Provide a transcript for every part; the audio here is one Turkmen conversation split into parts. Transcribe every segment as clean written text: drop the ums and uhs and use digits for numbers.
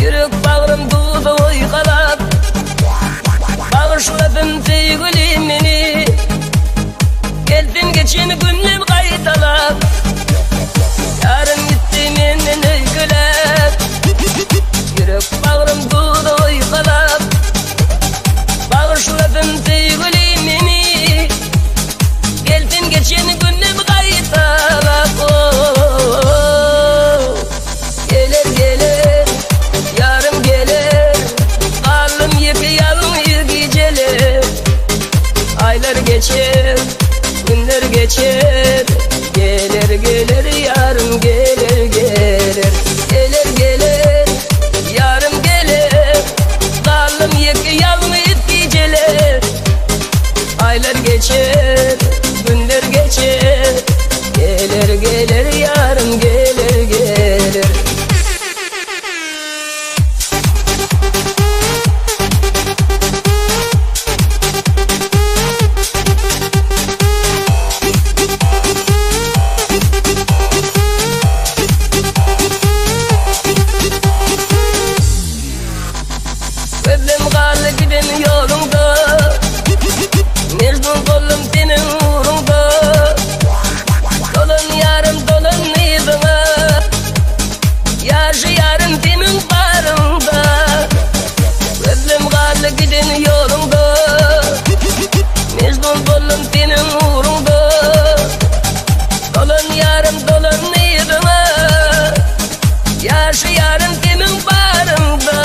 Ýürek bagrym duza oýkalap Bagyşladym söýgülim meni Gelsin geçen günlem gaýtalap Ýarym gitdi menden öýkeläp Ýürek bagrym duza oýkalap Bagyşladym söýgülim meni Gelsin geçen günlem gaýtalap oh. Geler geler ýarym geler Galdym ýeke ýalňyz gijeler Aýlar geçer günler geçer Geler geler ýarym geler geler Geler geler ýarym geler Galdym ýeke ýalňyz gijeler Aýlar geçer günler geçer Geler geler ýarym geler geler. Gözlem galdy giden ýoluňda Mejnun boldum seniň ugrunda Dolan ýarym dolan yzyňa Ýaşy ýarym seniň baryňda Gözlem galdy giden ýoluňda Mejnun boldum seniň ugruňda Dolan ýarym dolan yzyňa Ýaşy ýarym seniň baryňda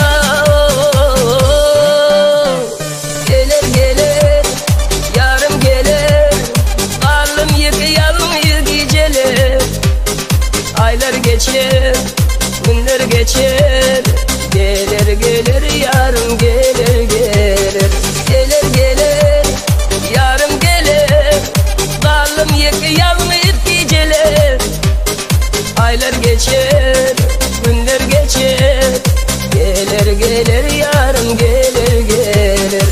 Geler geler ýarym geler Galdym ýeke ýalňyz gijeler Aýlar geçer günler geçer Geler geler ýarym geler geler Geler geler ýarym geler Galdym ýeke ýalňyz gijeler Aýlar geçer günler geçer Geler geler ýarym geler geler.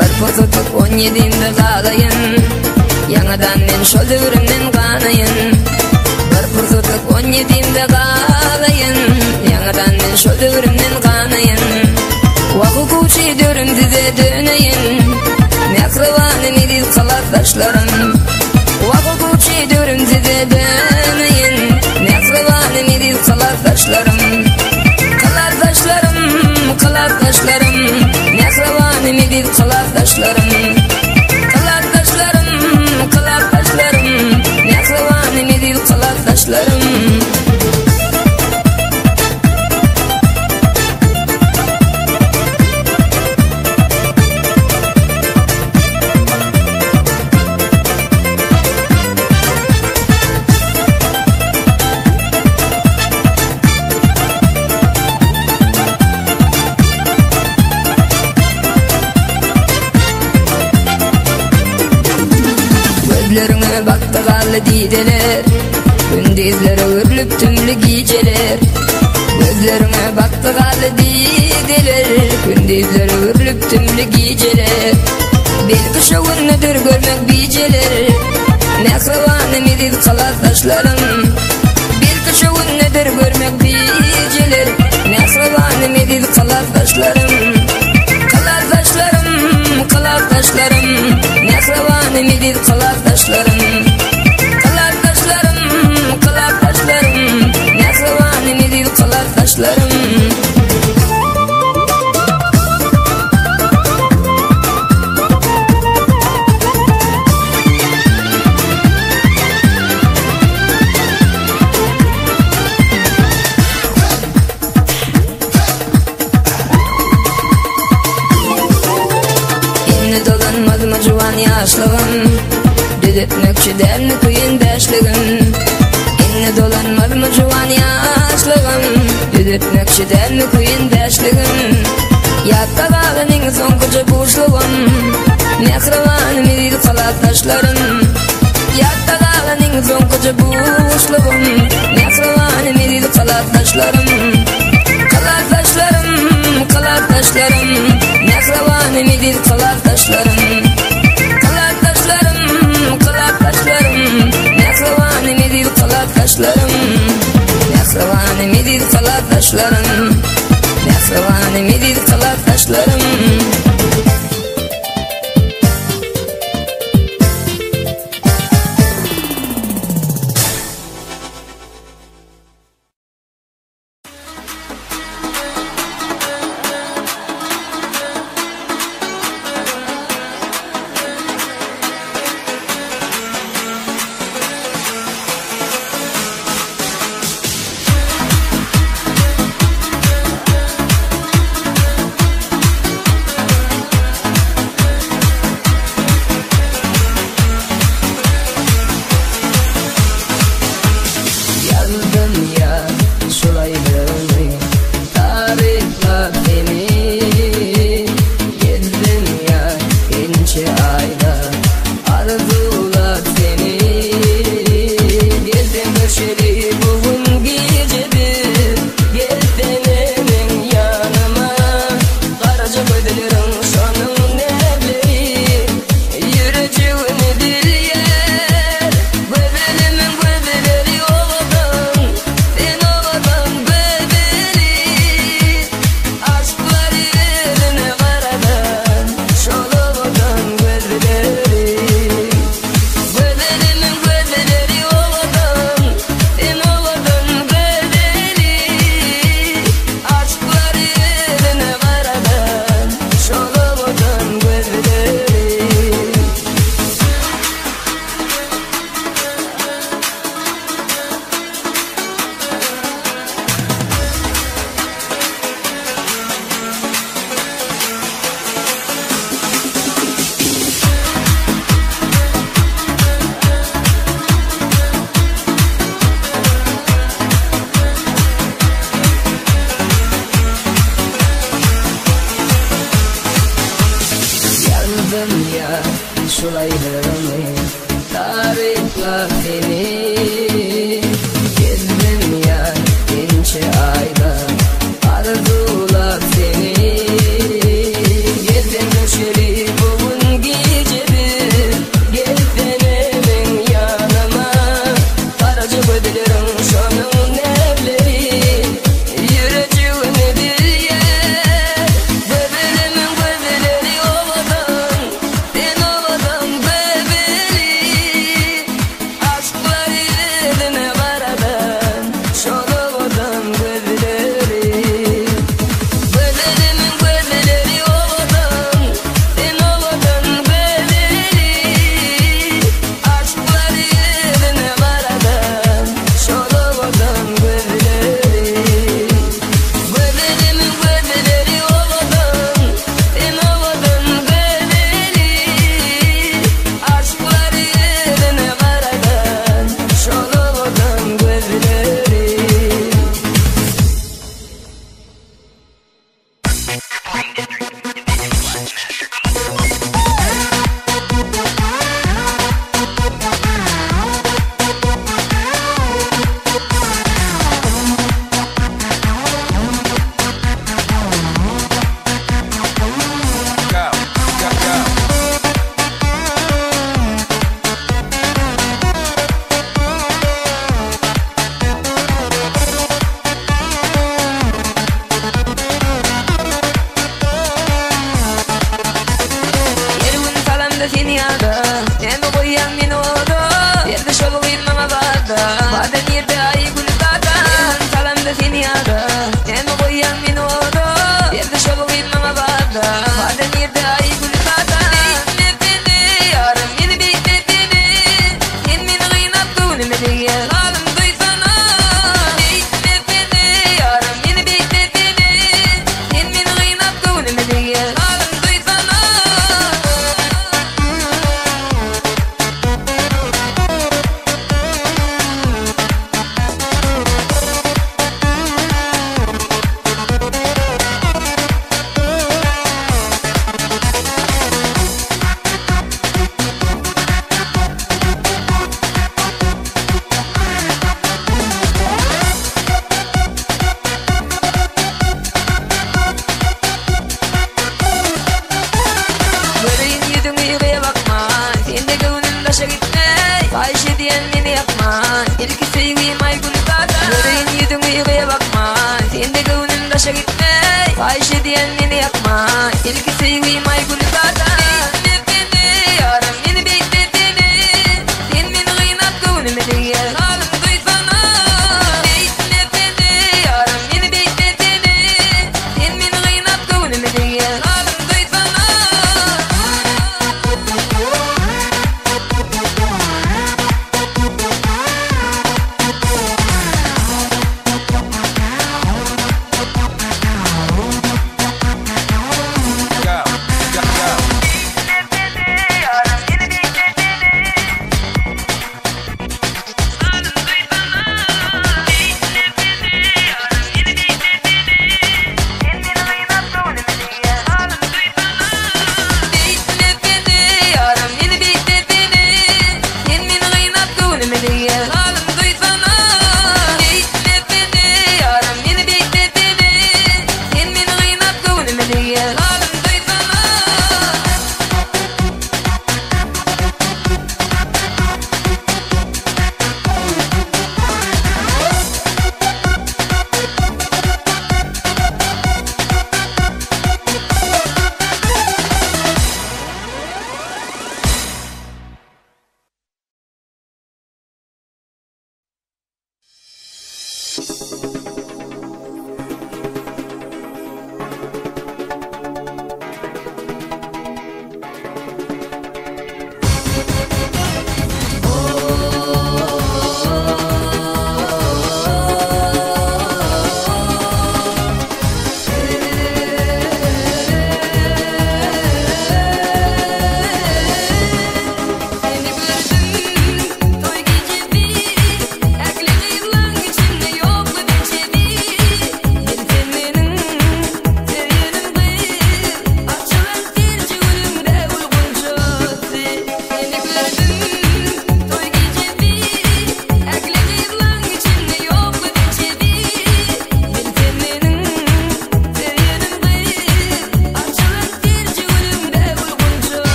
Bir pursatlyk on ýedimde galaýyn Ýaňadan men şol döwrümden ganaýyn Bir pursatlyk on ýedimde galaýyn Ýaňadan men şol döwrümden ganaýyn Wah okuwçy döwrüm size döneýin Mähribanym eziz klasdaşlarym Wah okuwçy döwrüm size döneýin Mähribanym eziz klasdaşlarym Klasdaşlarym, klasdaşlarym Mähribanym eziz klasdaşlarym Klasdaşlarym, klasdaşlarym Mähribanym eziz klasdaşlarym. Gözleriňe bakdy garly dideler Gündizlere öwrülip tümli gijeler Gözleriňe bakdy garly dideler Gündizlere öwrülip tümli gijeler Belki şo gündedir görmek bijeler Mähribanym eziz klasdaşlarym Belki şo gündedir görmek bijeler Mähribanym eziz klasdaşlarym Klasdaşlarym, klasdaşlarym Mähribanym eziz klasdaşlarym Klasdaşlarym, klasdaşlarym Mähribanym eziz klasdaşlarym. ýaşlygym Düzetmekçi dälmi köýen bäşligim Indi dolanmazmy juwan ýaşlygym Düzetmekçi dälmi köýen bäşligim Ýatda galan iň soňkuja buşlugym Mähribanym eziz klasdaşlarym Ýatda galan iň soňkuja buşlugym Mähribanym eziz klasdaşlarym Klasdaşlarym, klasdaşlarym Mähribanym eziz klasdaşlarym Klasdaşlarym, klasdaşlarym Mähribanym eziz klasdaşlarym Mähribanym eziz klasdaşlarym Mähribanym eziz klasdaşlarym. Ýazdym ýa şul aýdymy Taryplap seni Gezdim ýa ençe aýda Arzuwlap seni Gelsem görşeli bu gün gije biz Gelsene meň ýanyma Garaja gözleriň şonuň näbleý Ýürejigimi dilýär Gözelimiň gözleri owadan Sen owadan gözeli Aşyklary özüne garadan Şol owadan gözleri Gözelimiň gözleri owadan Sen owadan gözeli Aşyklary özüne garadan Şol owadan gözleri. Ýazdym ýa şul aýdymy Taryplap seni Gezdim ýa ençe aýda Arzuwlap seni Gelsem görşeli bu gün gije biz Gelsene meň ýanyma Garaja gözleriň şonuň näbleý Ýürejigimi bilýär Gözelimiň gözleri owadan Sen owadan gözeli Aşyklary özüne garadan Şol owadan gözleri Gözelimiň gözleri owadan Sen owadan gözeli Aşyklary özüne garadan Şol owadan gözleri Gözelimiň gözleri owadan Sen owadan gözeli Aşyklary özüne garadan Şol owadan gözleri. Go, go, go. Her gün salamda seni ýada Näme goýýaň meni oda Berdi şol gyz maňa wada Wada nirde aý gül dada Her gün salamda seni ýada Näme goýýaň meni oda Berdi şol gyz maňa wada Wada nirde aý gül dada Beýtme beni ýarym meni beýtme beni Sen meni gynap göwnüme degýär Halym duýsana Beýtme beni ýarym meni beýtme beni Sen meni gynap göwnüme degýär Halym duýsana. Aýgül dada. Göreýin ýüzüňi gyýa bakma, Sende göwnüm daşa gitmeý, Haýyş edýän meni ýakma, Ilki söýgim Aýgül dada. Beýtme beni, ýarym, meni beýtme beni, Sen meni gynap göwnüme degýär, Halym duýsana. Beýtme beni, ýarym, meni beýtme beni, Sen meni gynap göwnüme degýär, Halym duýsana. Go, go, go.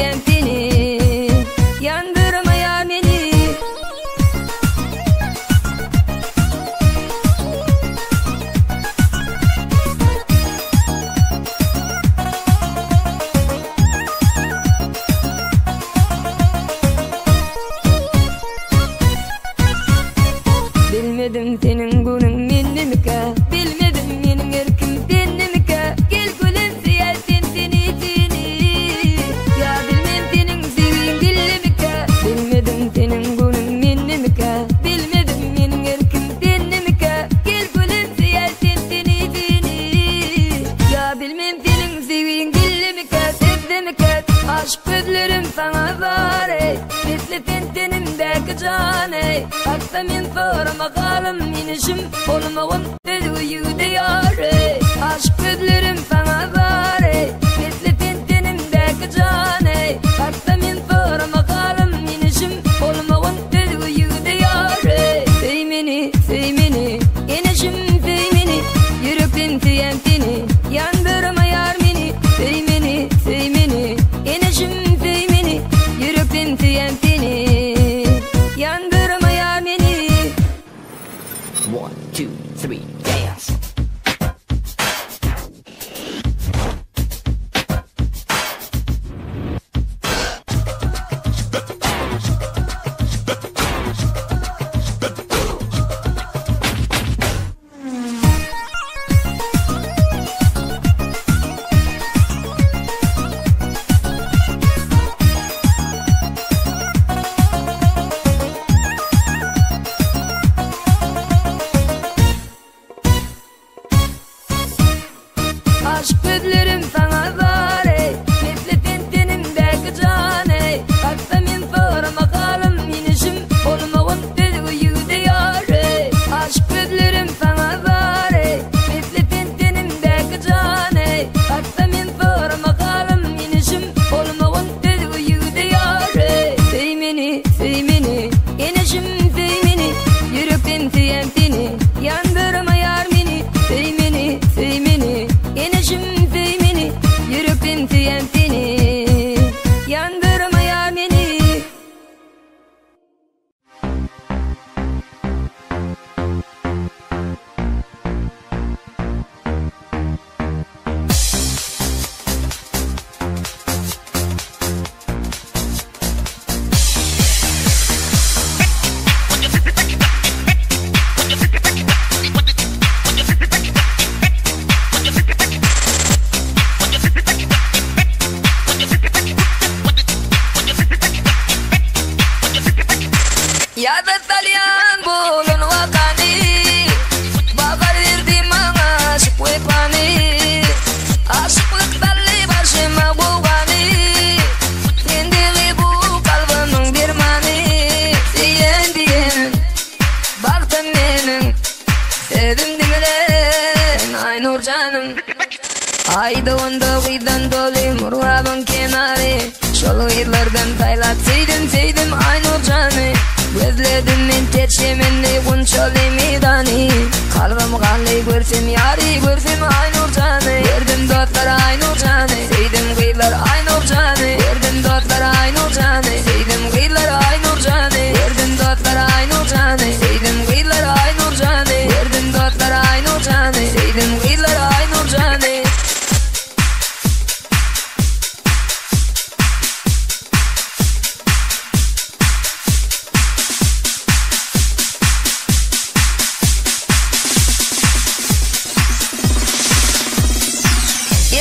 söýýän seni Ýandyrma ýar meni. Bilmedim seniň günüň mendemikä Bilmedim meniň erkim sendemikä Gel gülüm söýer sen seni seni Ýa bilmem seniň söýgiň dildemikä Bilmedim seniň günüň mendemikä Bilmedim meniň erkim sendemikä Gel gülüm söýer sen seni seni Ýa bilmem seniň söýgiň dildemikä Sezdemikä Aşyk gözlerim saňa zar eý Misli sen tenimdäki jan eý Hakda men sorama galym inişim Bolmagyn özge ýigide ýar eý Aşyk gözlerim saňa zar eý Misli sen tenimdäki jan eý Hakda men sorama galym inişim Bolmagyn özge ýigide ýar eý Söý meni, söý meni, eneşim söý meni Ýürekden söýen seni, ýandyrma ýar meni Söý meni, söý meni, eneşim söý meni Ýürekden söýen seni, ýandyrma ýar meni. One, two, three, dance. Aşyk gözlerim saňa zar eý Misli sen tenimdäki jan eý Hakda men sorama galym inişim Bolmagyn özge ýigide ýar eý Aşyk gözlerim saňa zar eý Misli sen tenimdäki jan eý Hakda men sorama galym inişim Bolmagyn özge ýigide ýar eý Söý meni, söý meni, eneşim söý meni Ýürekden söýen seni, ýandyrma ýar meni Söý meni, söý meni, eneşim söý meni Ýürekden söýen seni, ýandyrma ýar meni. Ýada salýan bolan wakany, Babar berdi maňa aşyk wepany. Aşyklyk saldy başyma gowgany, Sendigi bu kalbymyň dermany. Söýen diýenim bagtym meniň, Sözüm diňle Aýnur janym. Aýda onda gyzdan doly Murgabyň kenary Şol gyzlardan saýlap söýdüm söýdüm Aýnur jany Gözledim men ter çemenli gunçaly meýdany Kalbym ganly görsem ýary görsem Aýnur jany Gördüm dostlar Aýnur jany Söýdüm gyzlar Aýnur jany Gördüm dostlar Aýnur jany Söýdüm gyzlar Aýnur jany Gördüm dostlar Aýnur jany Söýdüm gyzlar Aýnur jany Gördüm dostlar Aýnur jany Söýdüm gyzlar Aýnur jany.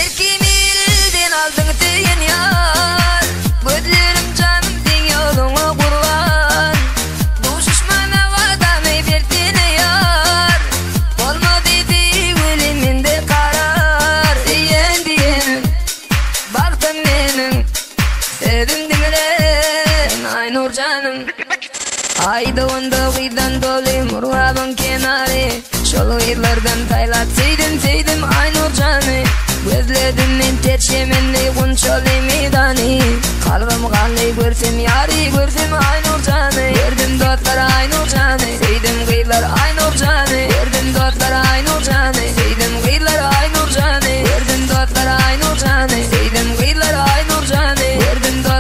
Erkimi elden aldyň söýen ýar, Gözlerim janym seň ýoluňa gurban. Duşuşmana wadamy bersene ýar, Bolmady söýgüli mende karar. Söýen diýenim bagtym meniň, Sözüm diňle Aýnur janym. Aýda onda gyzdan doly Murgabyň kenary Şol gyzlardan saýlap söýdüm söýdüm Aýnur jany Gözledim men ter çemenli gunçaly meýdany Kalbym ganly görsem ýary görsem Aýnur jany Gördüm dostlar Aýnur jany Söýdüm gyzlar Aýnur jany Gördüm dostlar Aýnur jany Söýdüm gyzlar Aýnur jany Gördüm dostlar Aýnur jany Söýdüm gyzlar Aýnur jany Gördüm dostlar.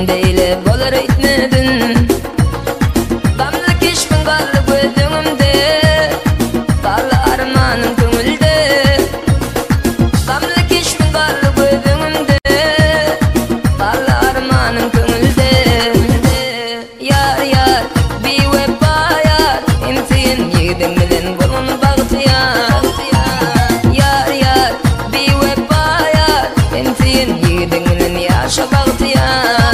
beýle bolar öýtmedin. Gamly keşbiň galdy göz öňümde, Galdy armanyň köňülde. Gamly keşbiň galdy göz öňümde, Galdy armanyň köňülde. Ýar, ýar, biwepa ýar, Hem söýen ýigidiň bilen bolgun bagtyýar. Ýar, ýar, biwepa ýar, Hem söýen ýigidiň bilen ýaşa bagtyýar.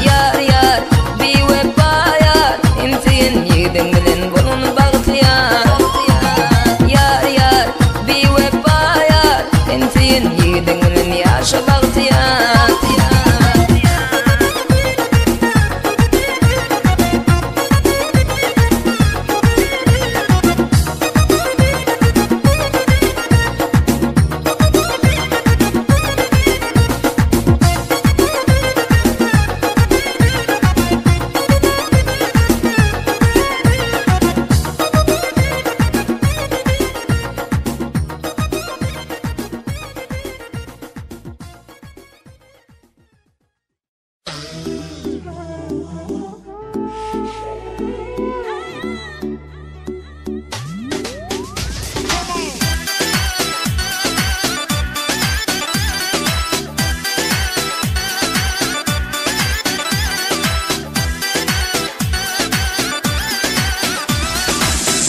Ýar, ýar, biwepa ýar, Hem söýen ýigidiň bilen bolgun bagtyýar. Ýar, ýar, biwepa ýar, Hem söýen ýigidiň bilen ýaşa bagtyýar.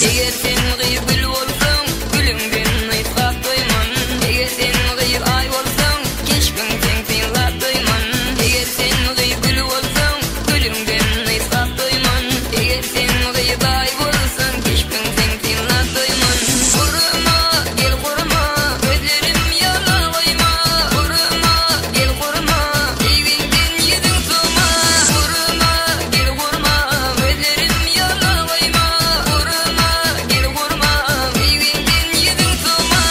Eger sen gyz gül bolsaň, gülüňden ysgap doýman. Eger sen gyz aý bolsaň, keşbiň seň synlap doýman. Eger sen gyz gül bolsaň, gülüňden ysgap doýman. Eger sen gyz aý bolsaň, keşbiň seň synlap doýman. Gurma, gel gurma, gözlerim ýala goýma. Gurma, gel gurma, eýwiňden ýüzüň sowma. Gurma, gel gurma, gözlerim ýala goýma. Gurma, gel gurma, eýwiňden ýüzüň sowma.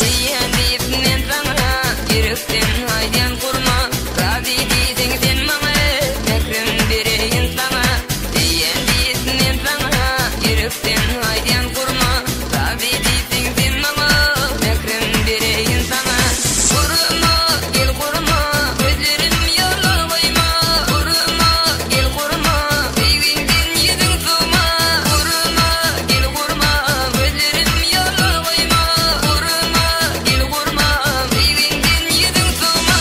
Söýýän diýip men saňa, ýürekden aýdýan gurma. Razy diýseň sen maňa, mährim bereýin saňa. Söýýän diýip men saňa, ýürekden aýdýan gurma. Razy diýseň sen maňa, mährim bereýin saňa. Gurma, gel gurma, gözlerim ýala goýma. Gurma, gel gurma, söýgiňden ýüzüň sowma. Gurma, gel gurma, gözlerim ýala goýma. Gurma, gel gurma, söýgiňden ýüzüň sowma.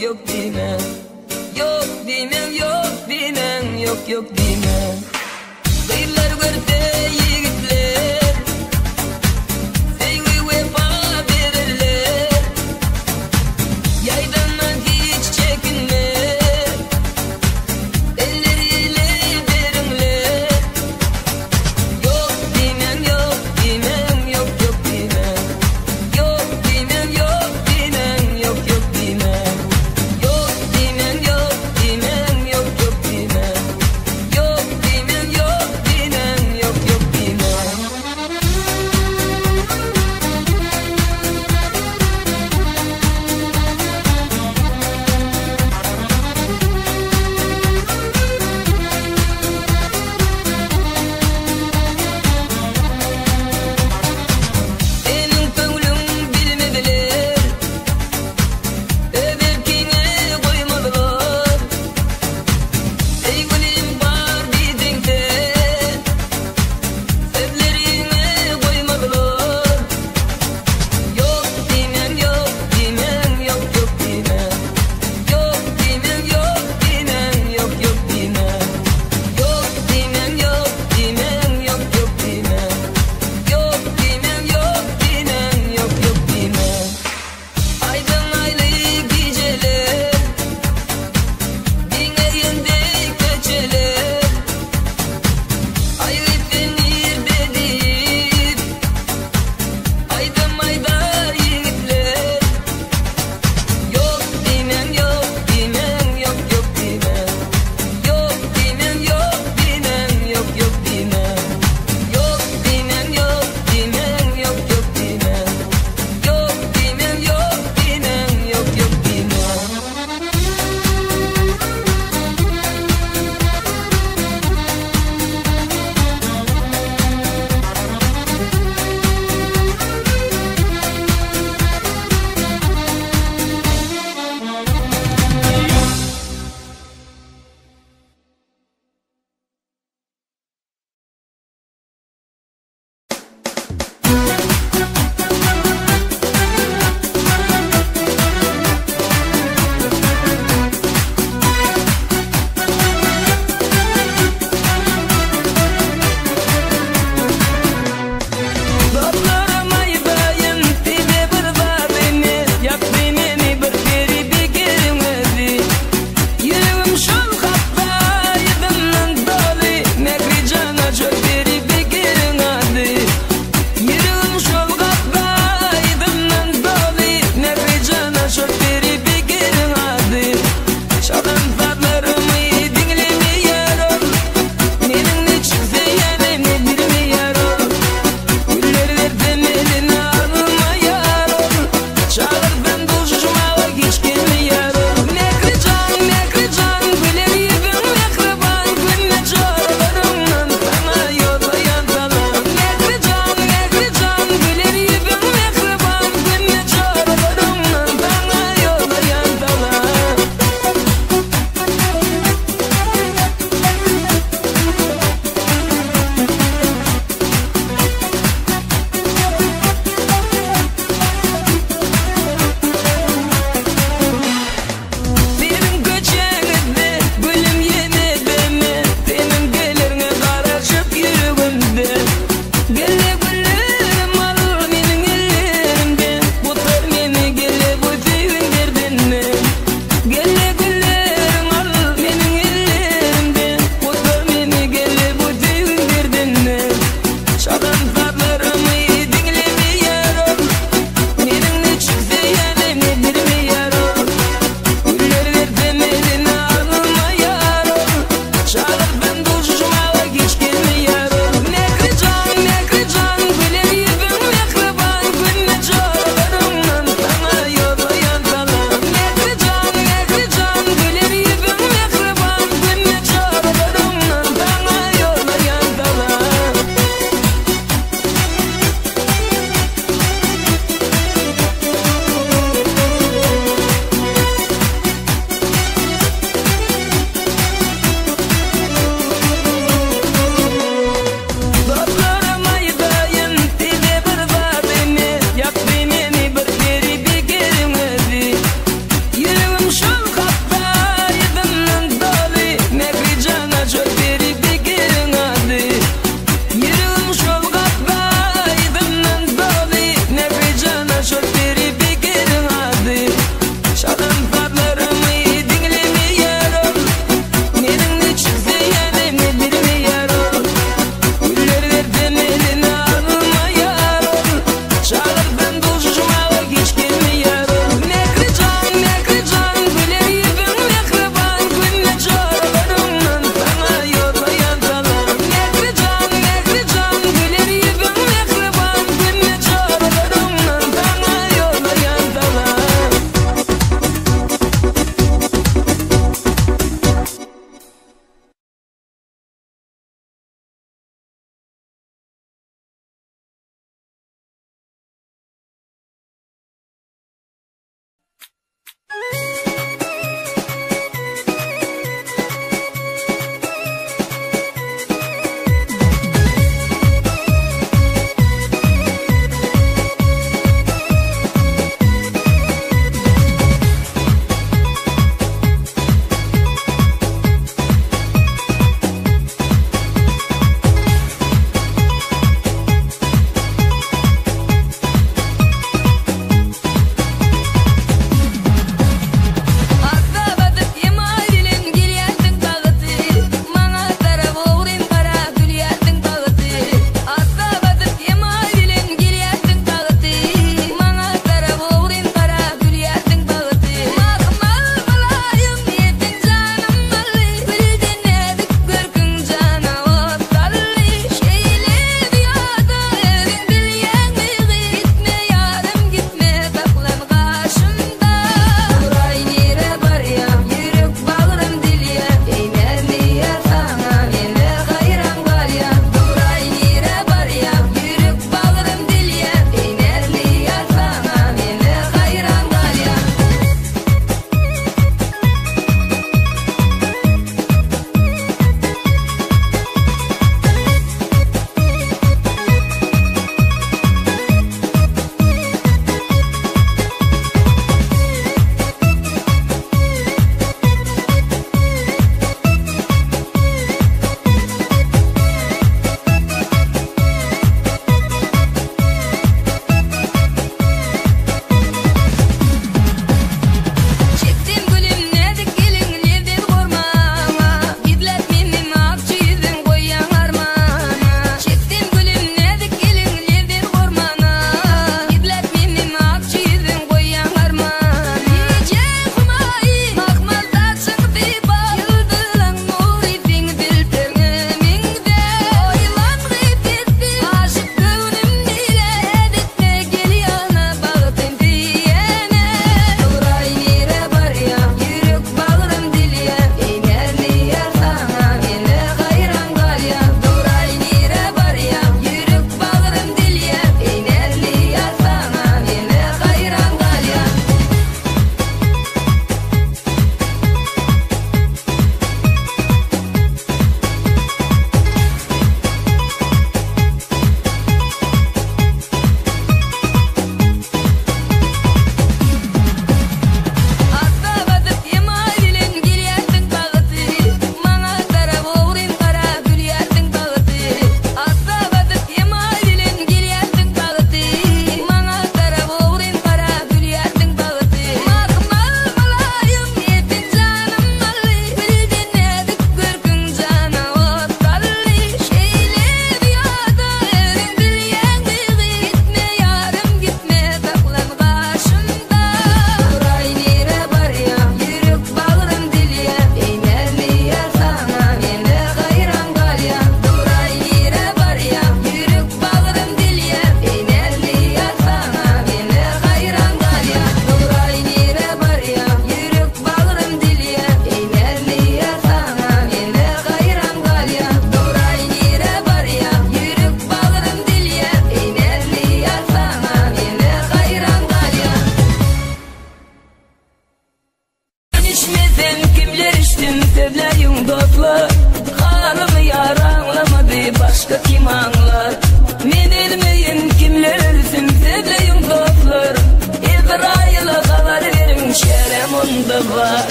ýok diýme. Ýok diýmeň, ýok diýmeň, ýok, ýok diýme. Gyzlar görse ýigitler, Söýgi wepa bererler. Ýaýdanman hiç çekinme, Elleri ele beriňler. Ýok diýmeň, ýok diýmeň, ýok, ýok diýme. Ýok diýmeň, ýok diýmeň, ýok, ýok diýme. Ýok diýmeň, ýok diýmeň, ýok, ýok diýme. Ýok.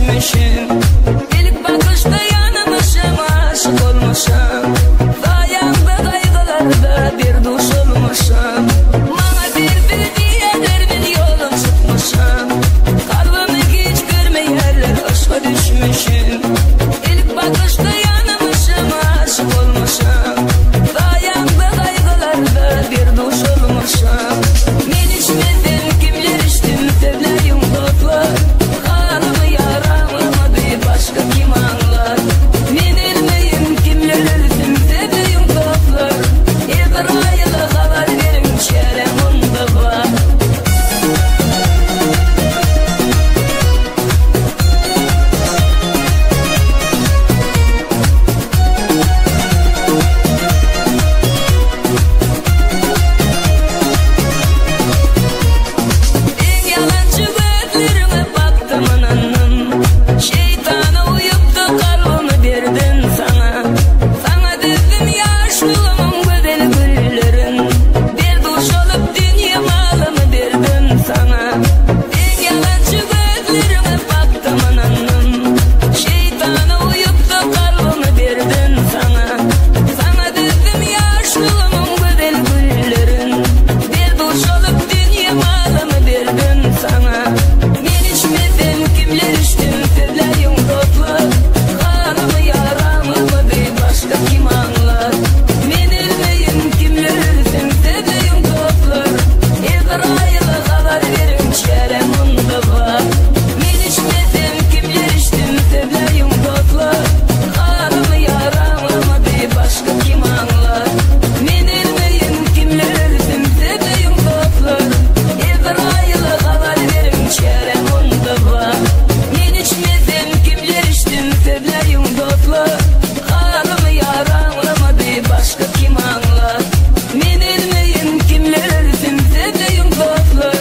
düşmüşüm. İlk bakışta yanmışım, aşık olmuşum. Sayemde kaygılarda bir duş olmuşum. Bana bir bir diyeler bir yolum çıkmışım. Kalbimi hiç görmeyenler aşka düşmüşüm. İlk bakışta yanmışım, aşık olmuşum. Sayemde kaygılarda bir duş olmuşum. Men içmedim, kimler içtim, sevleyim dostlar. Halımı yaramamadı, başka kim anlar? Men ölmeyim, kimler ölsün, sevleyim dostlar. Ezrail'e haber verin, çarem onda var. En yalancı gözlerine baktım ananım. Şeytana uyup da kalbimi verdin sana. Sana dedim yaşlılığımın güzel güllerin. Bir duş olup dünya malımı verdim sana. En yalancı gözlerine baktım ananım. Şeytana uyup da kalbimi verdin sana. Sana dedim yaşlılığımın güzel güllerin. Bir duş olup dünya malımı verdim sana. Men içmedim, kimler içtim, sevleyim dostlar. Halımı yaramamadı, başka kim anlar? Men ölmeyim, kimler ölsün, sevleyim dostlar. Ezrail'e haber verin, çarem onda var. Men içmedim, kimler içtim, sevleyim dostlar. Halımı yaramamadı, başka kim anlar? Men ölmeyim, kimler ölsün, sevleyim dostlar. Ezrail'e haber verin, çarem onda var. Men içmedim, kimler içtim, sevleyim dostlar. Halımı yaramamadı, başka kim anlar? Men ölmeyim, kimler ölsün, sevleyim dostlar.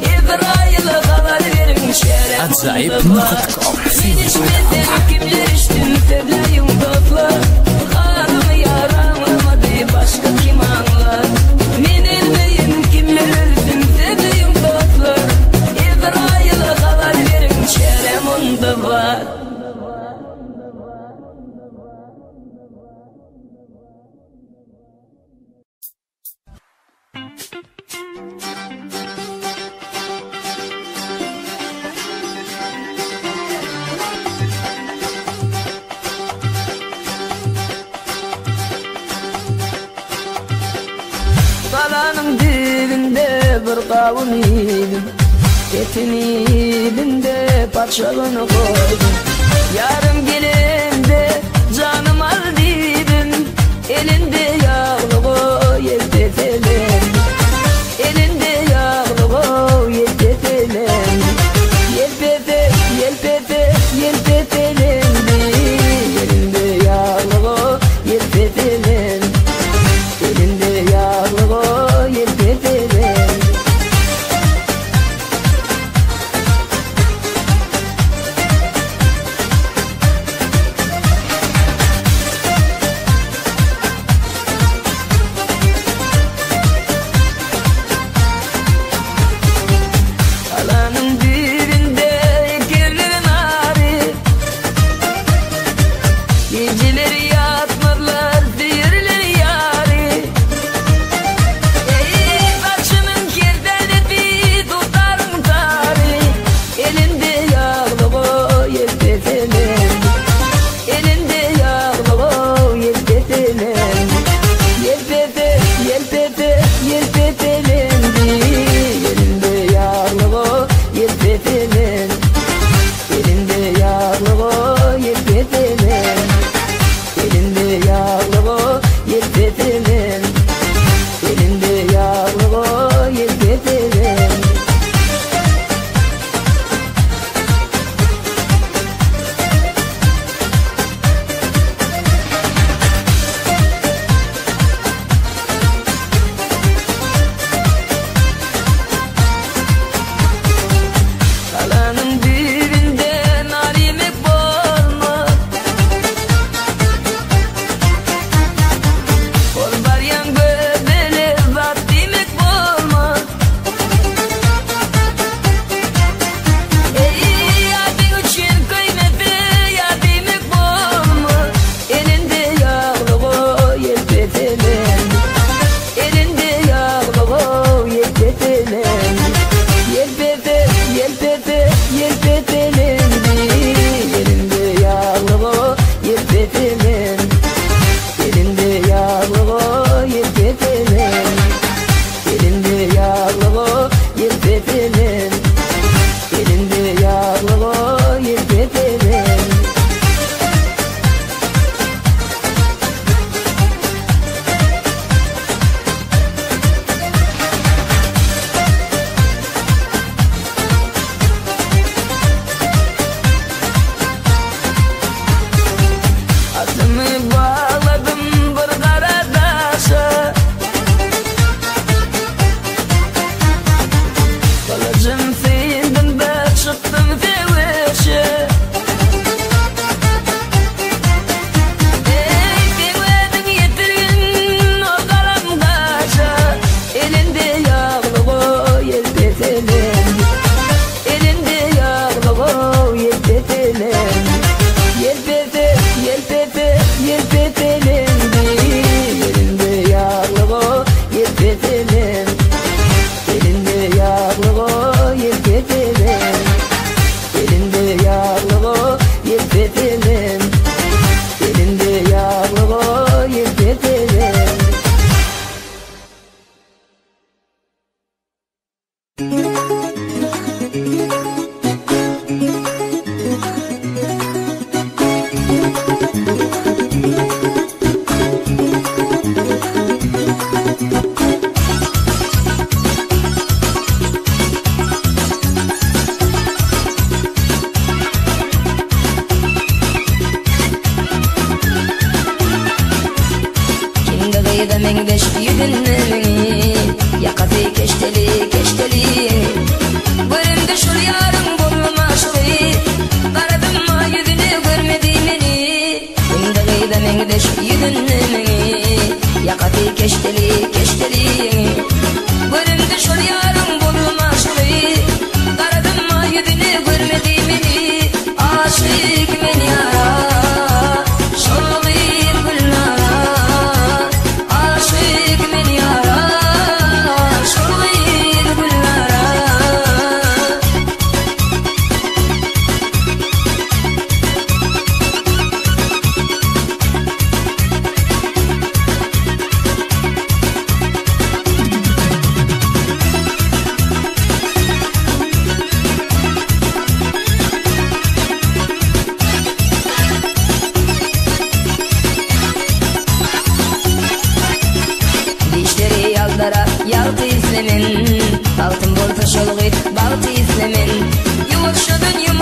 Ezrail'e haber verin, çarem Ajaýyp onda var. nokta com. Men içmedim, kimler içtim, sevleyim dostlar. Halımı yaramamadı, başka kim anlar? Men ölmeyim, kimler ölsün, sevleyim dostlar. Ezrail'e haber verin, çarem onda var. Galanın dibinde bir kavun yedim. Etini yedim de parçalını koydum. Yarım gelende canım al dedim. Elinde yağlı koy yelpetelen. Elinde yağlı koy yelpetelen. Yelpete, yelpete, yelpetelendi. Elinde yağlı koy yelpetelen. Elinde yağlı koy yelpetelen.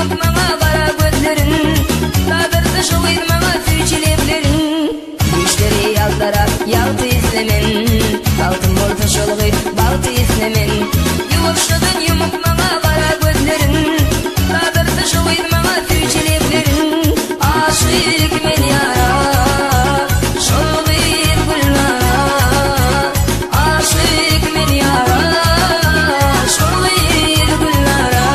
ýumup maňa gara gözlerin Dadyrdy şu gyz maňa süýji leblerin Dişleri ýaltyrap ýagty islemen Bagtym bolsa şol gyz bagty islemen Ýuwaşjadan ýumup maňa gara gözlerin Dadyrdy şu gyz maňa süýji leblerin Aşyk men ýara şol gyz Gülnara Aşyk men ýara şol gyz Gülnara.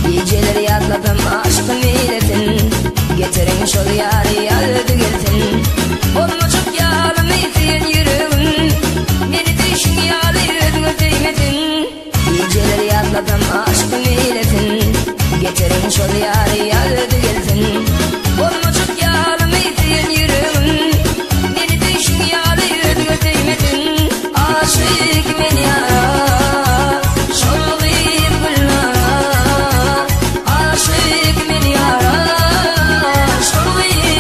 Gijeleri ýatlasam aşkym eýlesin Getiriň şol ýary ýa özi gelsin Bolmajak ýalymy söýen ýüregim Meni söýşüň ýaly özüňe söýmesin Gijeleri ýatlasam aşkym eýlesin Getiriň şol ýary ýa özi gelsin Bolmajak ýalymy söýen ýüregim Meni söýşüň ýaly özüňe söýmesin Aşyk men ýara şol gyz Gülnara Aşyk men ýara şol gyz.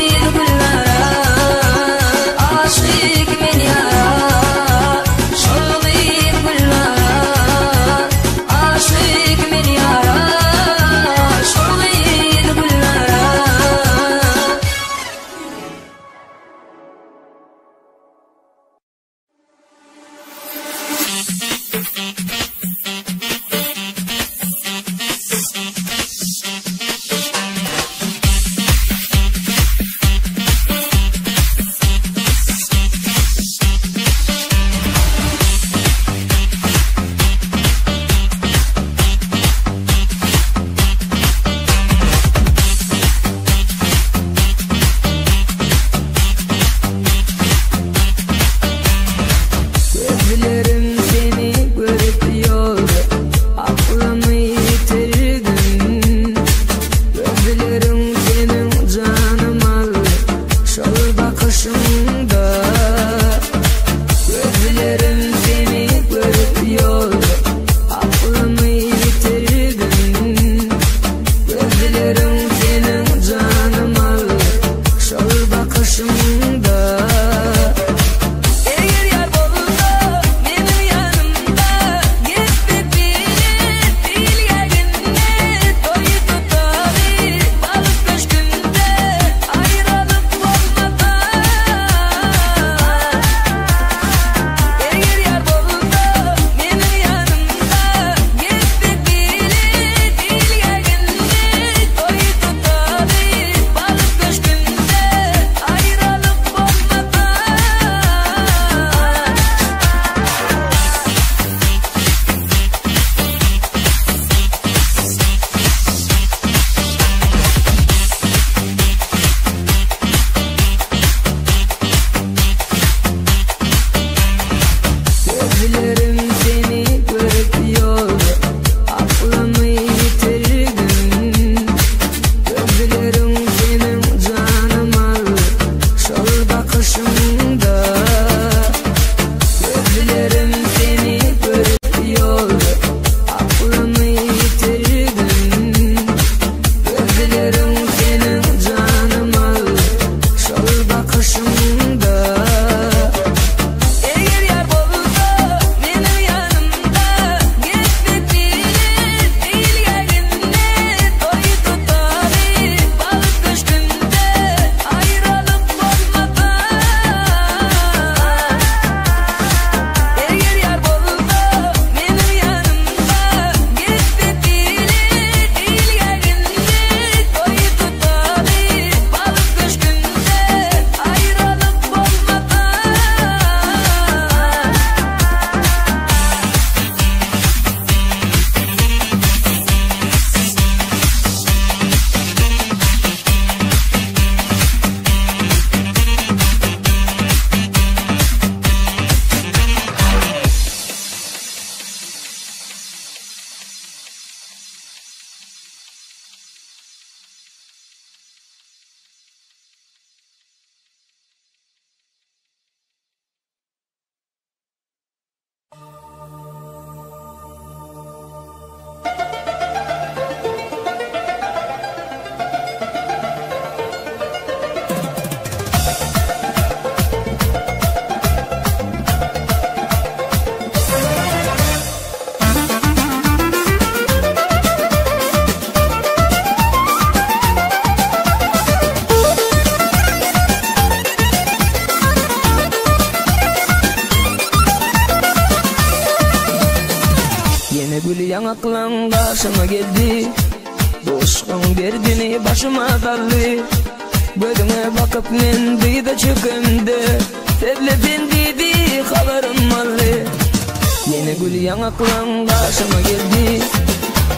ýaňaklaň gaşyma geldi Duşgyň derdini başyma saldy Gözüňe bakyp men dyza çökemde Sözle sen diýdi habarym aldy Ýene gül ýaňaklaň gaşyma geldi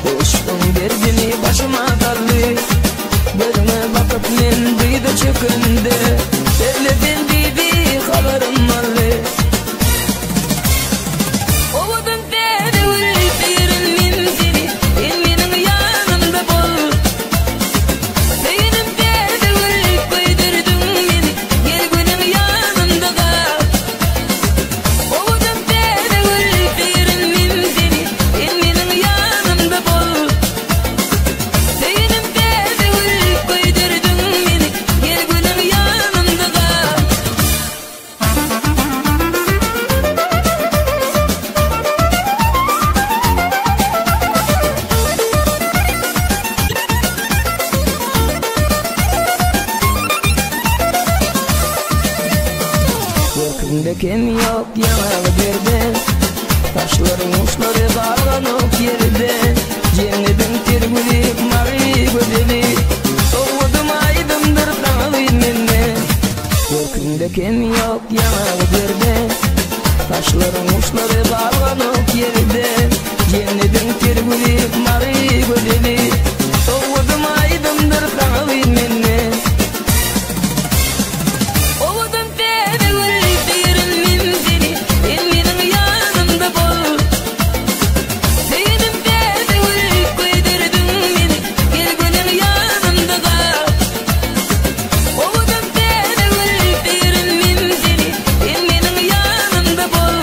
Duşgyň derdini başyma saldy Gözüňe bakyp men dyza çökemde Sözle sen diýdi habarym aldy Owadan täze gül söýerin men seni Sen meniň ýanymda bol Söýenim täze gül köýdürdiň meni Gel gülüm ýanymda gal Owadan täze gül söýerin men seni Sen meniň ýanymda bol Söýenim täze gül köýdürdiň meni Gel gülüm ýanymda gal. Görkümde kem ýok ýaňagy derde Saçlaryň uçlary galganok ýerde Jennediň ter güli mawy gözeli Sowgadym aýdymdyr saňa gyz mende Görkümde kem ýok ýaňagy derde Saçlaryň uçlary galganok ýerde Jennediň ter güli mawy gözeli Sowgadym aýdymdyr saňa gyz mende Owadan täze gül söýerin men seni Sen meniň ýanymda bol Söýenim täze gül köýdürdiň meni Gel gülüm ýanymda gal Owadan täze gül söýerin men seni Sen meniň ýanymda bol.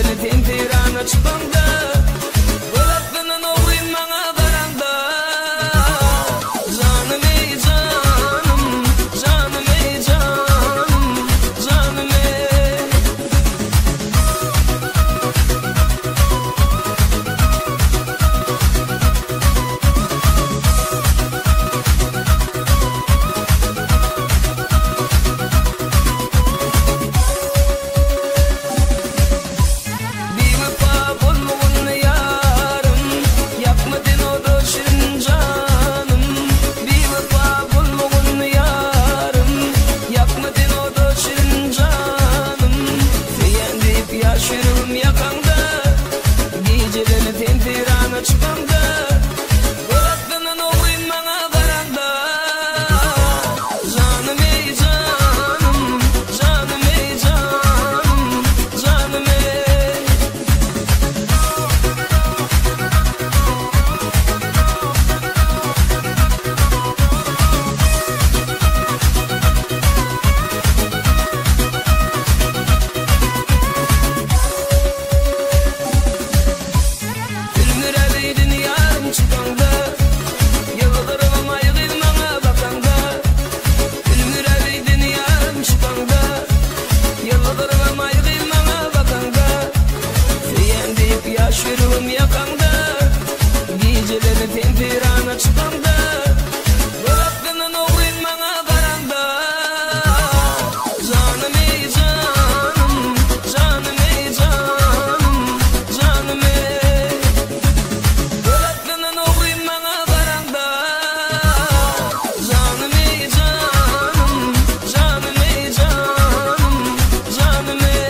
Gijelerini sen seýrana çykaňda, Göz astyndan ogryn maňa garaňda. Janym eý janym, janym eý janym, janym eý. Biwepa bolmagyn ýarym, Ýakma sen oda şirin janym. Biwepa bolmagyn ýarym, Ýakma sen oda şirin janym. Söýýän diýip ýaş ýüregim ýakaňda, Gijelerini sen seýrana çykaňda, Göz astyndan ogryn maňa garaňda. Janym eý janym, janym eý janym, janym eý. Sülmüräbeýdin ýarym çykaňda, Ýylgyrybam aý gyz maňa bakaňda. Sülmüräbeýdin ýarym çykaňda, Ýylgyrybam aý gyz maňa bakaňda. Söýýän diýip ýaş ýüregim ýakaňda, Gijeleri sen seýrana çykaňda, Göz astyndan ogryn maňa garaňda. Janym eý janym, janym eý janym, janym eý. Göz astyndan ogryn maňa garaňda. Janym eý janym, janym eý janym, janym eý.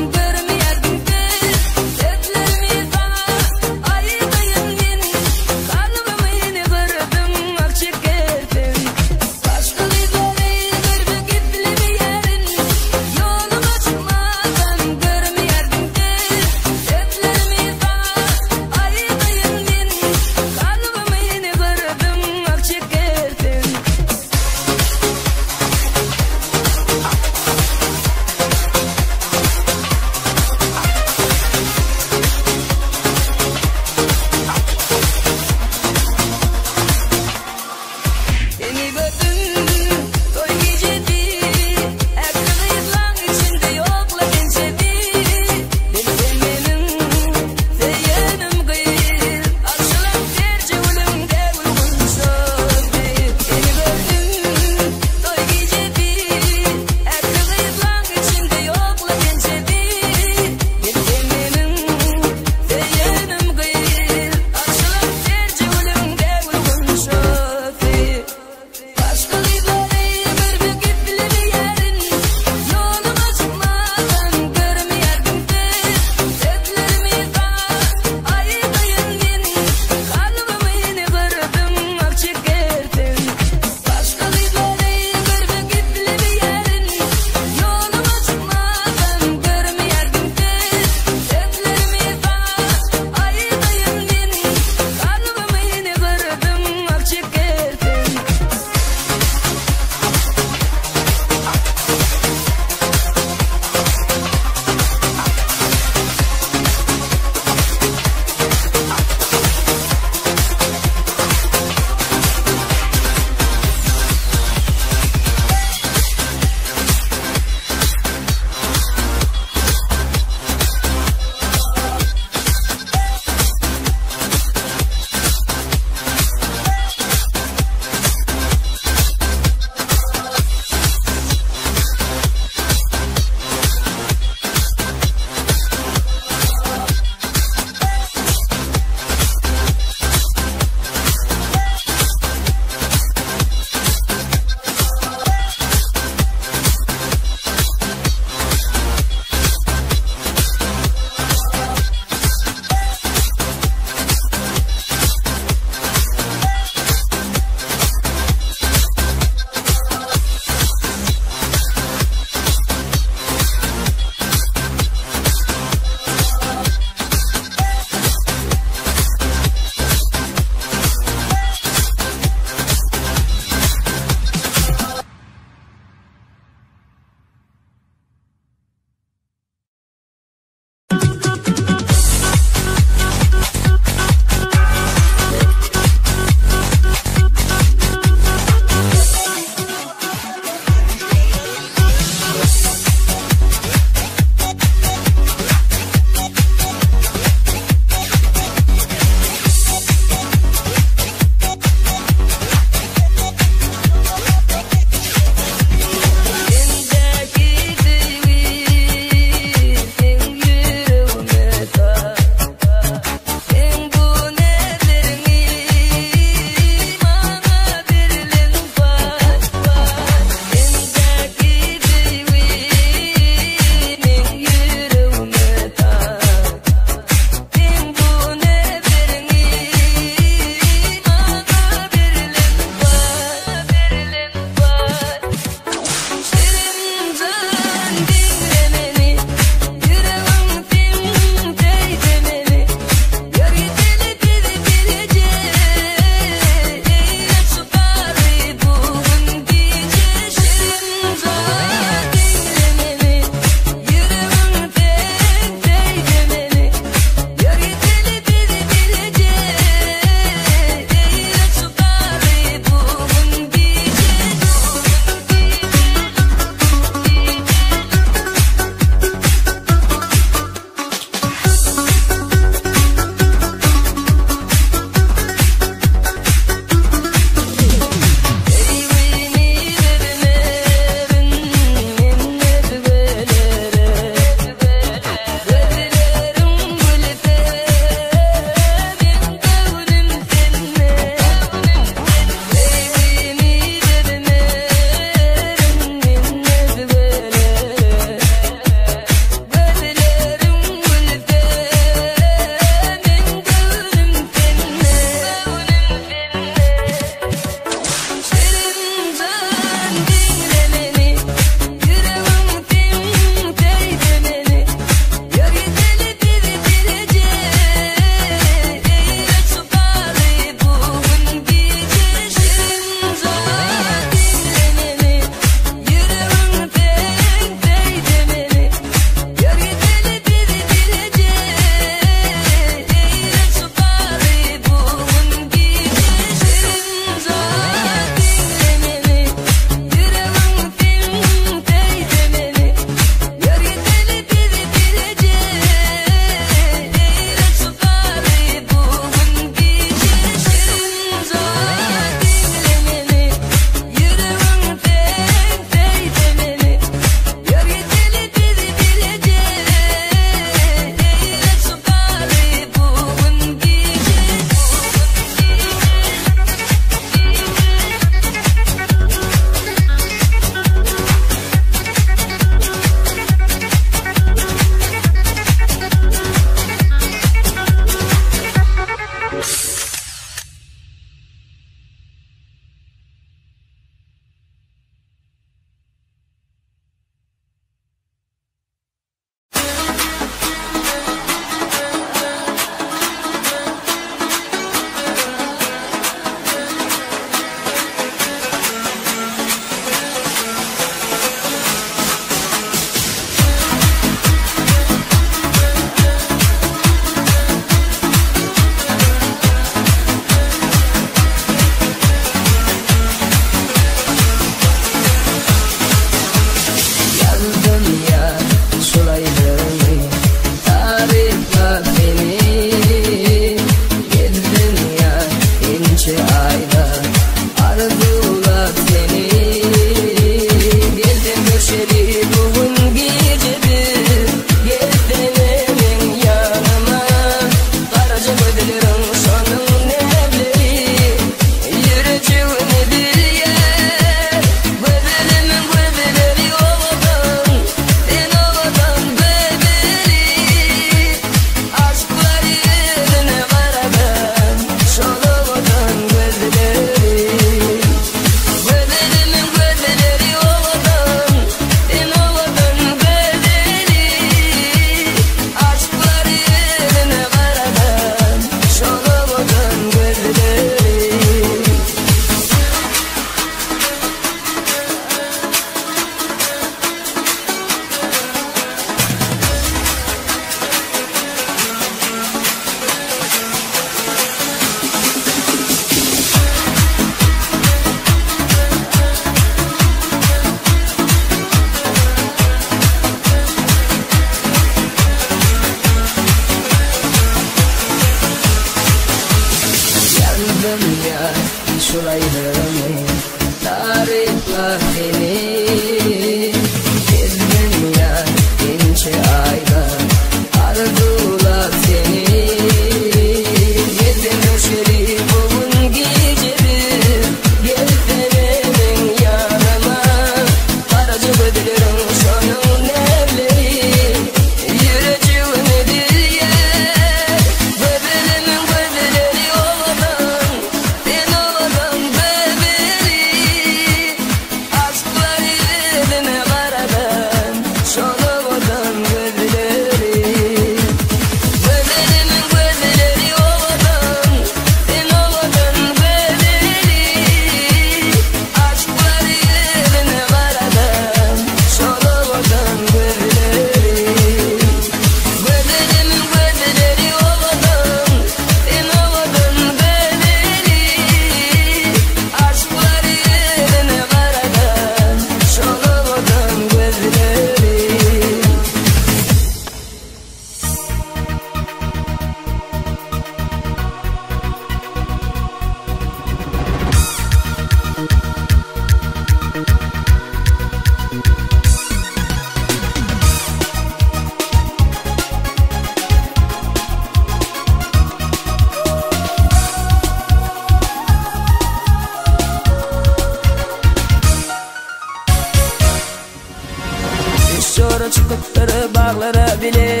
Çykypdyr baglara bile.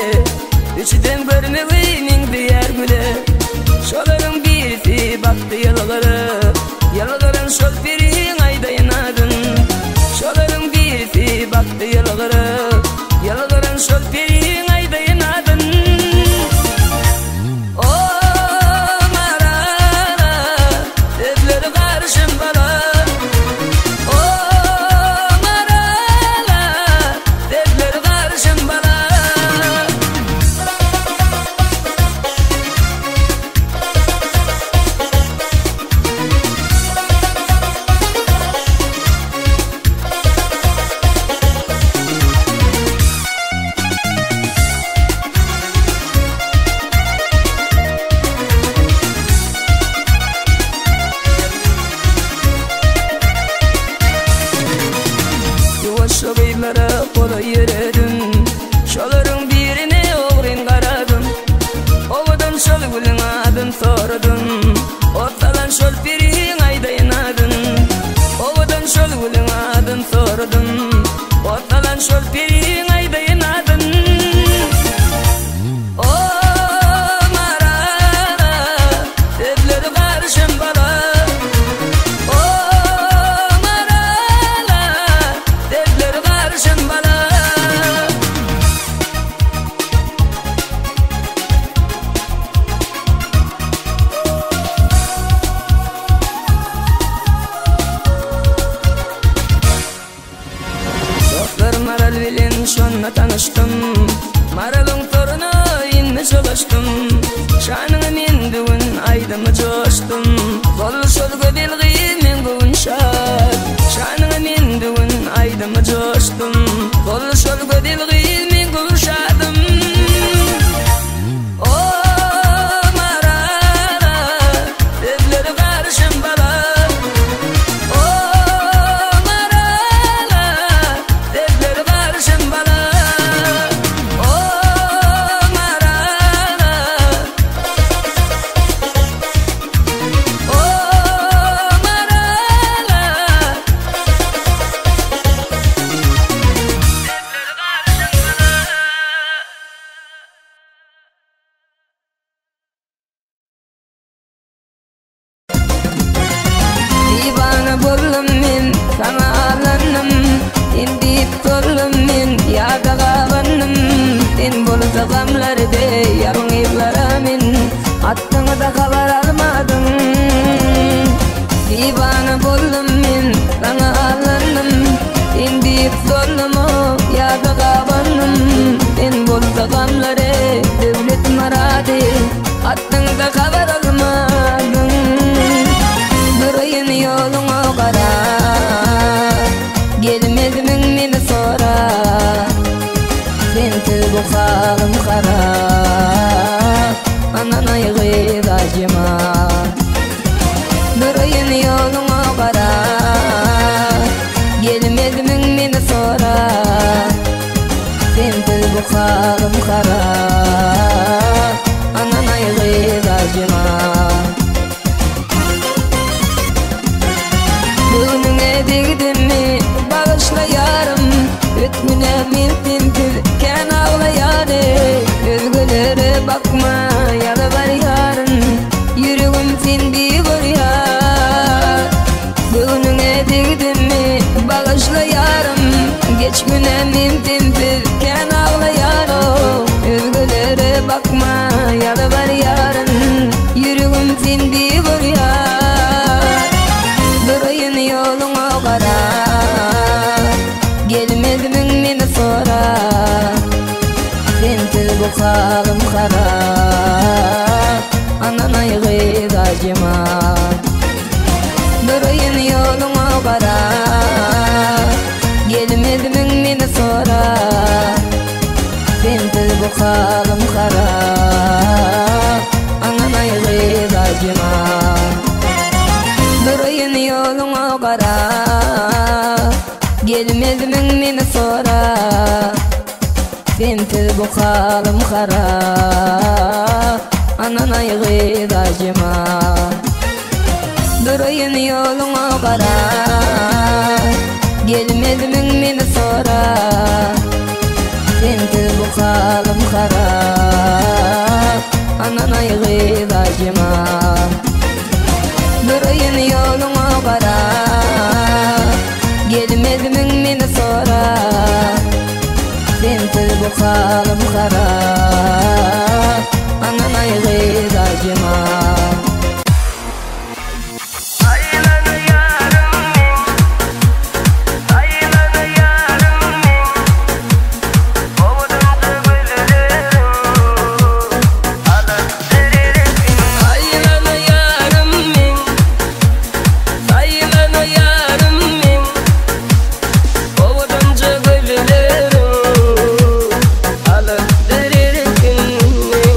Üçüsem görmegi meňzeýär güle. Şolaryň birisi bakdy ýylgyryp. Ýylgyran şol periň aýdaýyn adyn. Şolaryň birisi bakdy ýylgyryp. Ýylgyran şol periň aýdaýyn adyn. O Marala, sözleri garyşan bala. O Marala, sözleri garyşan bala. Ýuwaşja gyzlara golaý ýöredim, Şolaryň birine ogryn garadym. Owadan şol gülüň adyn soradym, Ot salan şol periň aýdaýyn adyn. Owadan şol gülüň adyn soradym, Ot salan şol periň aýdaýyn adyn. O Marala, sözleri garyşan bala. O Marala, sözleri garyşan bala. Dostlar Maral bilen şonda tanyşdym. Maralyň toruna indi çolaşdym. Şanyňa men bu gün aýdymy joşdum. Boldy şol gözel gyz meň göwün şat. Şanyňa men bu gün aýdymy joşdum. Boldy şol gözel gyz meň göwün şadym. O Marala, sözleri garyşan bala. O Marala, sözleri garyşan bala. O Marala, o Marala. Diwana boldum men, saňa allandym. Sen diýip soldum men, ýada gabandym. Sen bolsa gamlar deý, ýalňyzlara men. Atdyňda habar almadym. Diwana boldum men, saňa allandym. Sen diýip soldum, ýada gabandym. Sen bolsa gamlar deý, döwlet myrady. Atdyňda habar almadym. Duraýyn ýoluňa gara, Gelmezmiň meni sora. Sensiz bu halym harap, Ananaý gyz ajyma. Duraýyn ýoluňa gara, Gelmezmiň meni sora. Sensiz bu halym harap, Ananaý gyz ajyma. Göwnüňe degdimmi, bagyşla ýarym. Ötgüne men sensiz kän aglaýan. Özgelere bakma, ýalbarýaryn. Ýüregim sendi görýär. Göwnüňe degdimmi, bagyşla ýarym. Geç güne men sensiz kän aglaýan. Özgelere bakma, ýalbarýaryn. Ýüregim sendi görýär. Duraýyn ýoluňa gara, Gelmezmiň meni sora. Sensiz bu halym harap, Ananaý gyz ajyma. Duraýyn ýoluňa gara, Gelmezmiň meni sora. Sensiz bu halym harap, Ananaý gyz ajyma. Duraýyn ýoluňa gara, Gelmezmiň meni sora. Sensiz bu halym harap, Ananaý gyz ajyma. Duraýyn ýoluňa gara, Gelmezmiň meni sora. Sensiz bu halym harap Ananaý gyz Aýjemal. Duraýyn ýoluňa garap Gelmezmiň meni sorap Sensiz bu halym harap Ananaý gyz Aýjemal. Aýlanýarym men, saýlanýarym men, owadanja gözleriň alypdyr erkin meň.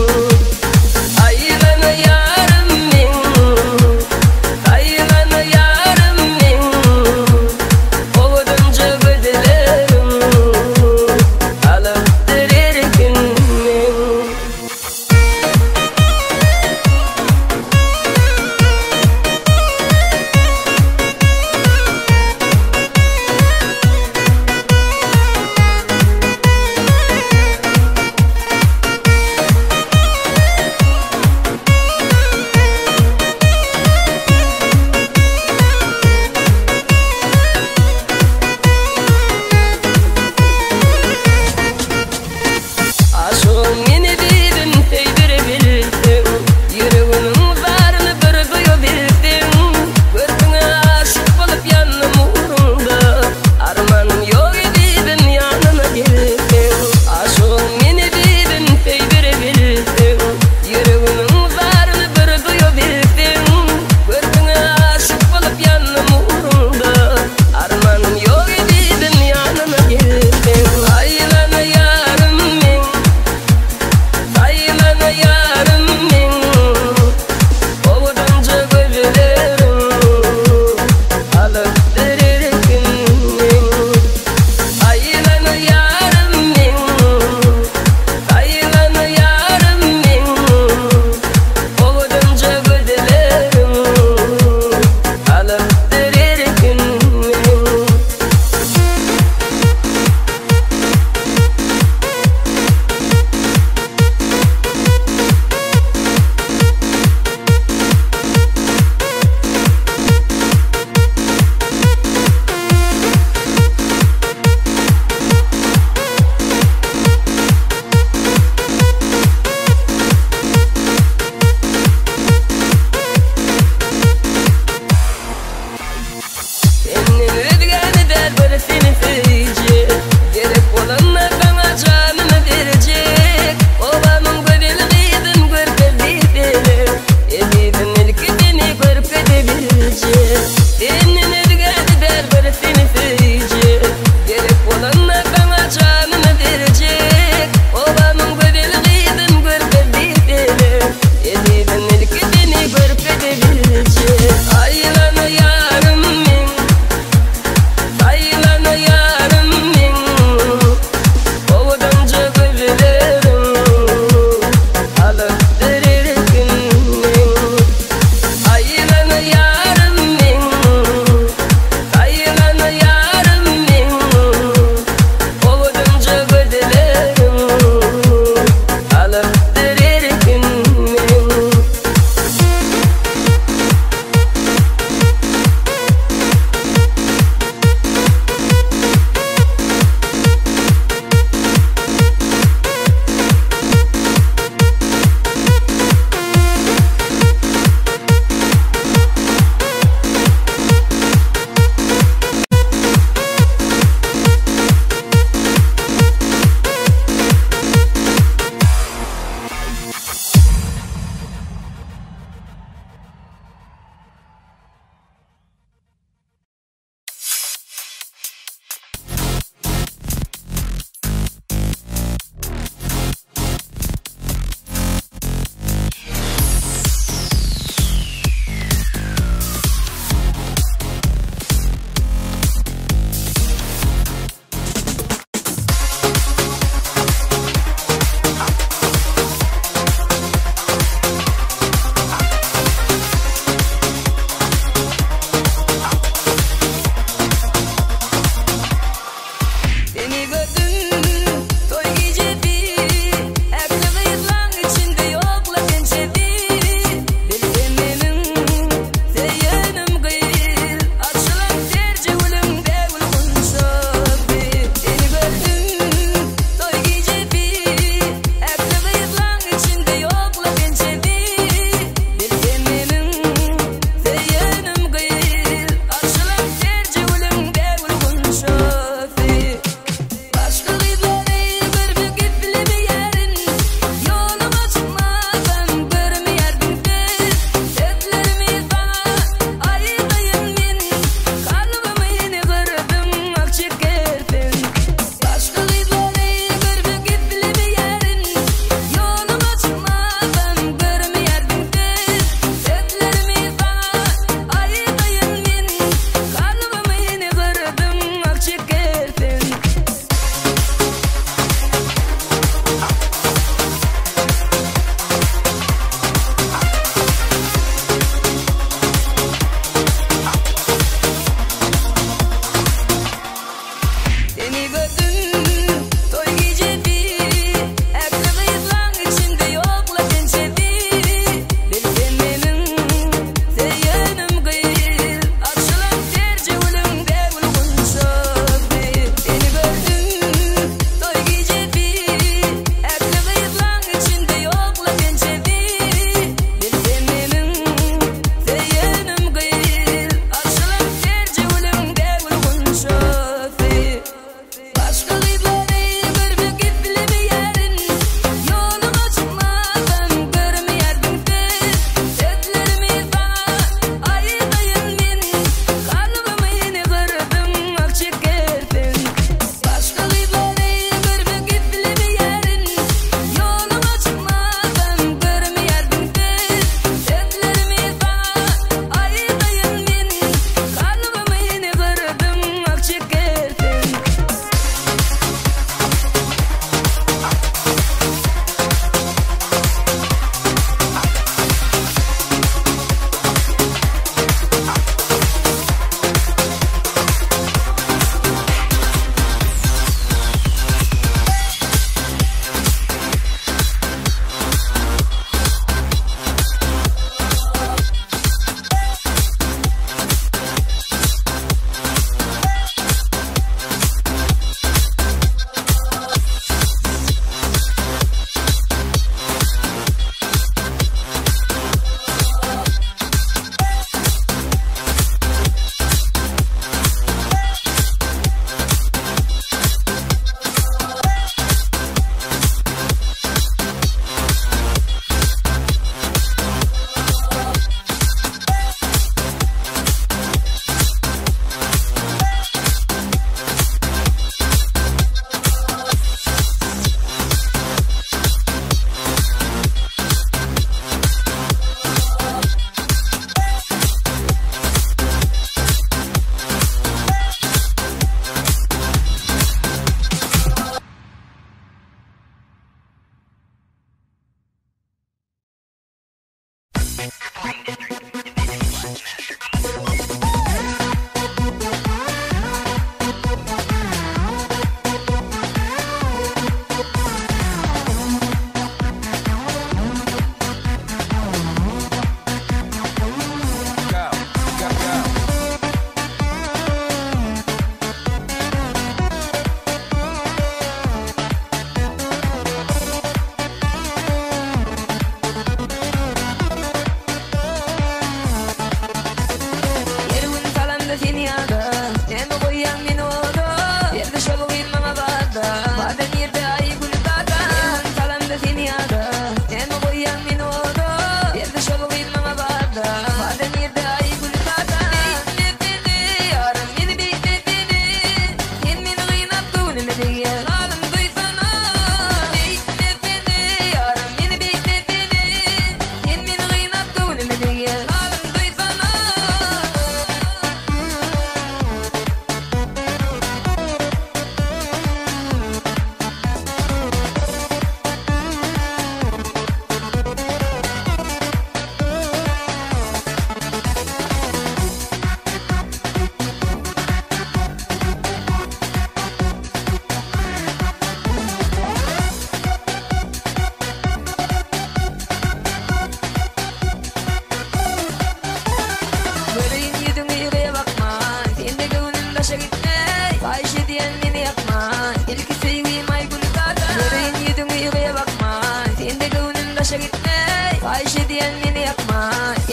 Daşa gitme, haýyş edýän meni ýakma.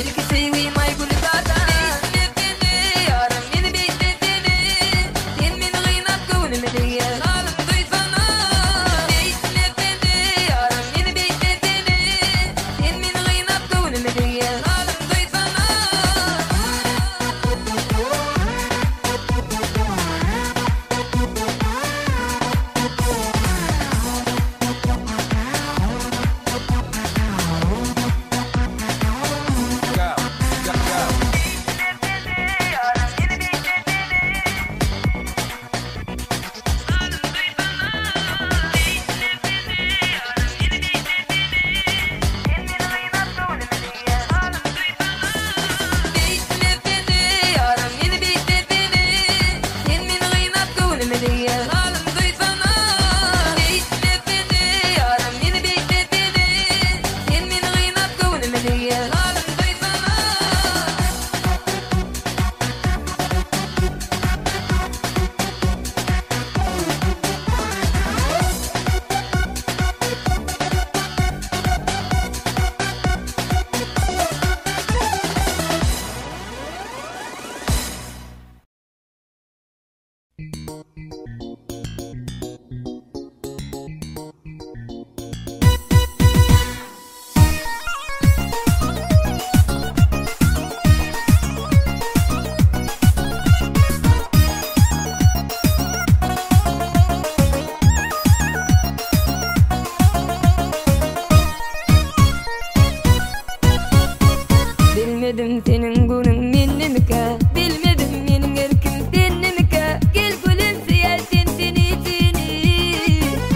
Ilki söýgim Aýgül dada. Beýtme beni, ýarym meni beýtme beni. Sen meni gynap göwnüme degýär. Halym duýsana. Beýtme beni, ýarym meni beýtme beni. Sen meni gynap göwnüme degýär. Halym duýsana. Go, go, go. Beýtme beni, ýarym meni beýtme beni. Sen meni gynap göwnüme degýär. Halym duýsana. Beýtme beni, ýarym meni beýtme beni. Sen meni gynap göwnüme degýär. Halym duýsana. Bilmedim seniň günüň mendemika, Bilmedim meniň erkim sendemika. Gel gülüm söýer sen seni seni.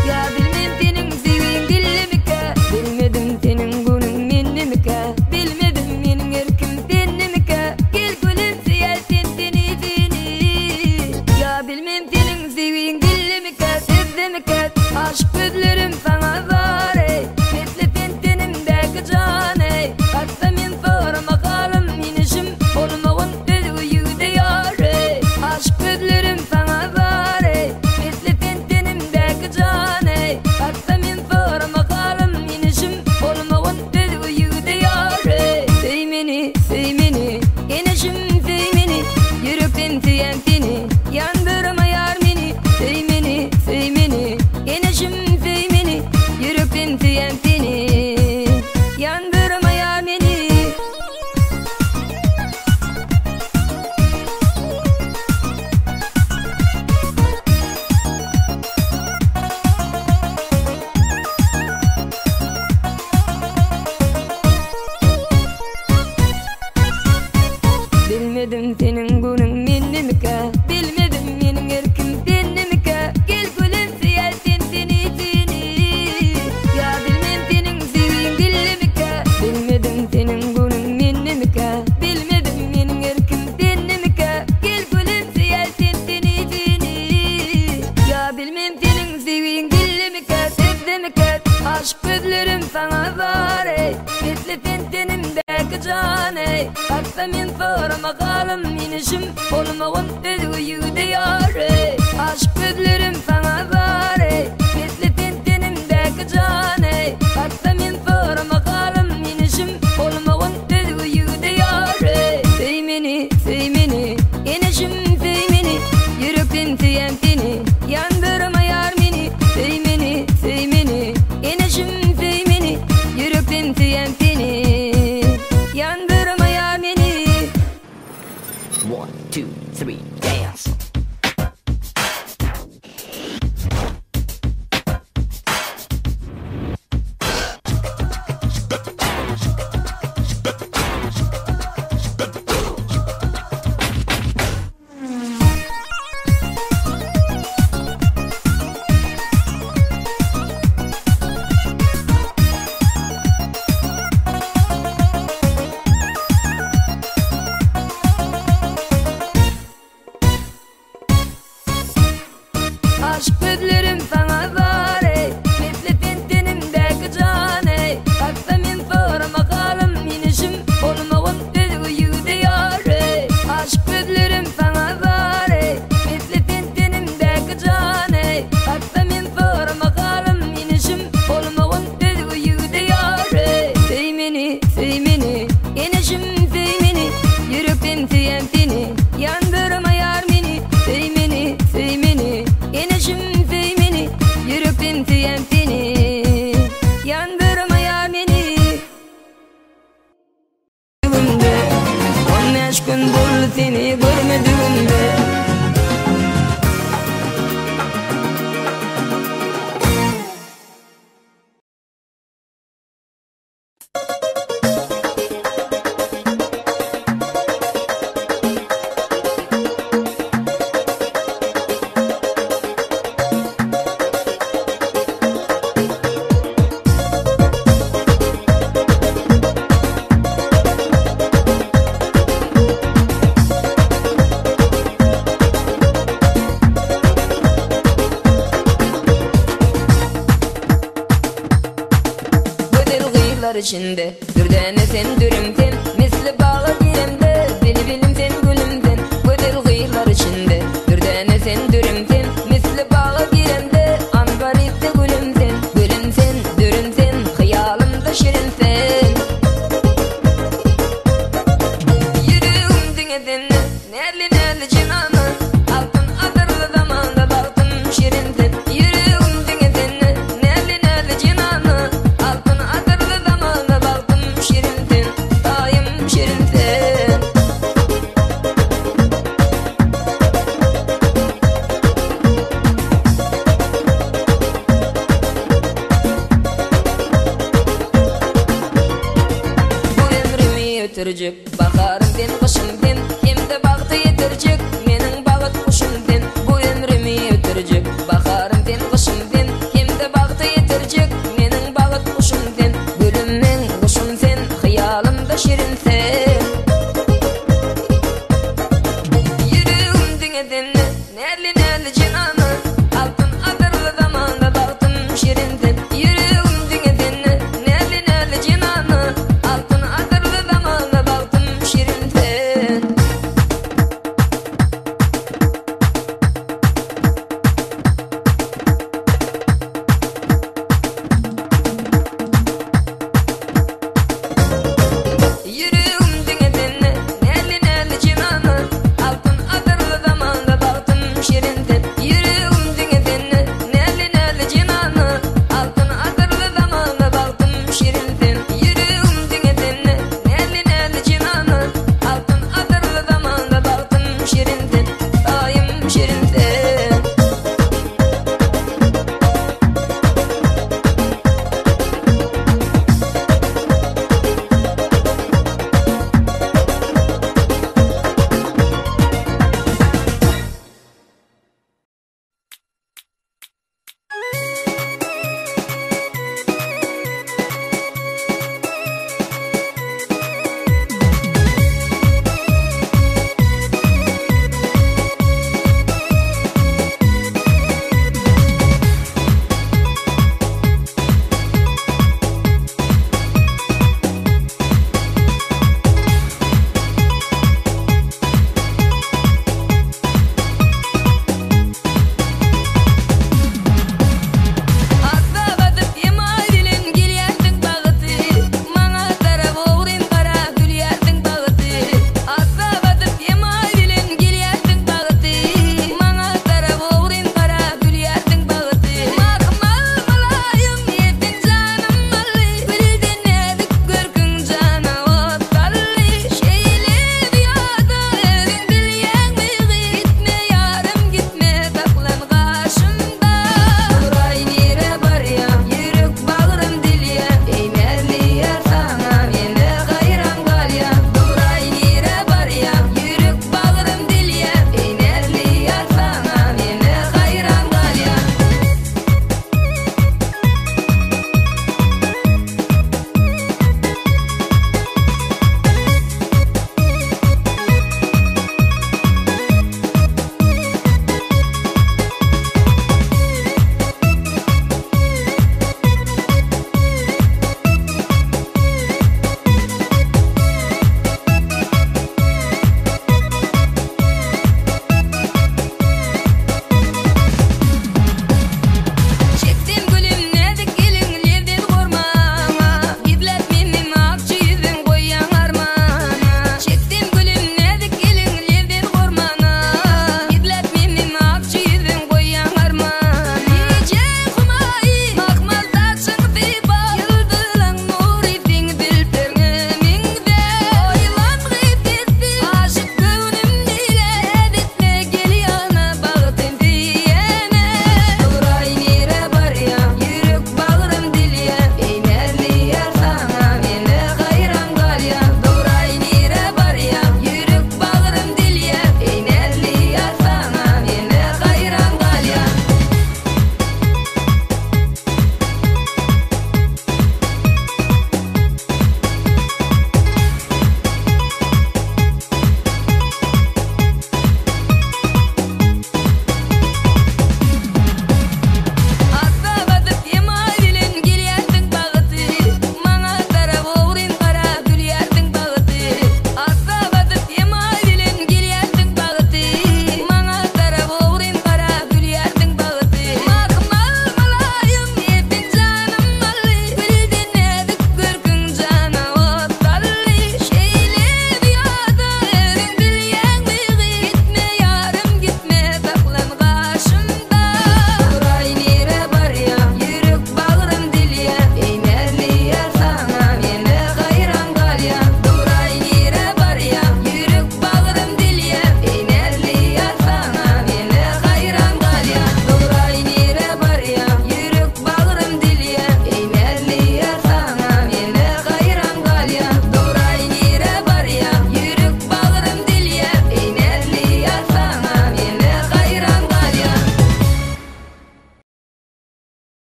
Ýa bilmem seniň söýgiň dillemika. Bilmedim seniň günüň mendemika, Bilmedim meniň erkim sendemika. Gel gülüm söýer sen seni seni. Ýa bilmem seniň söýgiň dillemika, Sezdemika. Aşyk gözlerim saňa zar ey. Mesle sen tenimdäki jan ey. Hatda men sorama halym inişim bolmagyn özge ýigide ýar ey. Aşyk gözlerim saňa zar ey. Mesle sen tenimdäki jan ey. Hatda men sorama halym inişim bolmagyn özge ýigide ýar ey. Söý meni, söý meni, eneşim söý meni. Ýürekden söýen seni, ýandyrma ýar meni. Söý meni, söý meni, eneşim söý meni. Ýürekden söýen seni, ýandyrma ýar meni. Bilmedim seniň günüň mendemika, Bilmedim meniň erkim sendemika. Gel gülüm söýer sen seni seni. Ýa bilmem seniň söýgiň dillemika. Bilmedim seniň günüň mendemika, Bilmedim meniň erkim sendemika. Gel gülüm söýer sen seni seni. Ýa bilmem seniň söýgiň dillemika, Sezdemika. Aşyk gözlerim saňa zar ey. Mesle sen tenimdäki jan ey. Hatda men sorama halym inişim bolmagyn özge ýigide ýar ey. Aşyk gözlerim saňa zar ey. Mesle sen tenimdäki jan ey. Hatda men sorama halym inişim bolmagyn özge ýigide ýar ey. Söý meni, söý meni, eneşim söý meni. Ýürekden söýen seni, ýandyrma ýar meni. Söý meni, söý meni, eneşim söý meni. Ýürekden söýen seni, ýandyrma ýar meni. 1, 2, 3, dance. gyzlar içinde Dürdäne sen dürüm sen Misli baga giremde Bilbilim sen gülüm sen Gözel gyzlar içinde Dürdäne sen dürüm sen Misli baga giremde Angaripde gülüm sen Gülüm sen dürüm sen Hyýalymda şirin sen Ýüregim diňe sende Näzli-näzli jenana Altyn asyrly zamanda Bagtym şirin sen Ýüregim diňe sende Näzli-näzli jenana Altyn asyrly zamanda Bagtym şirin sen Taýym şirin sen. Bu ömrümi ötürjek Baharym sen, gyşym sen, hem-de bagta ýetirjek.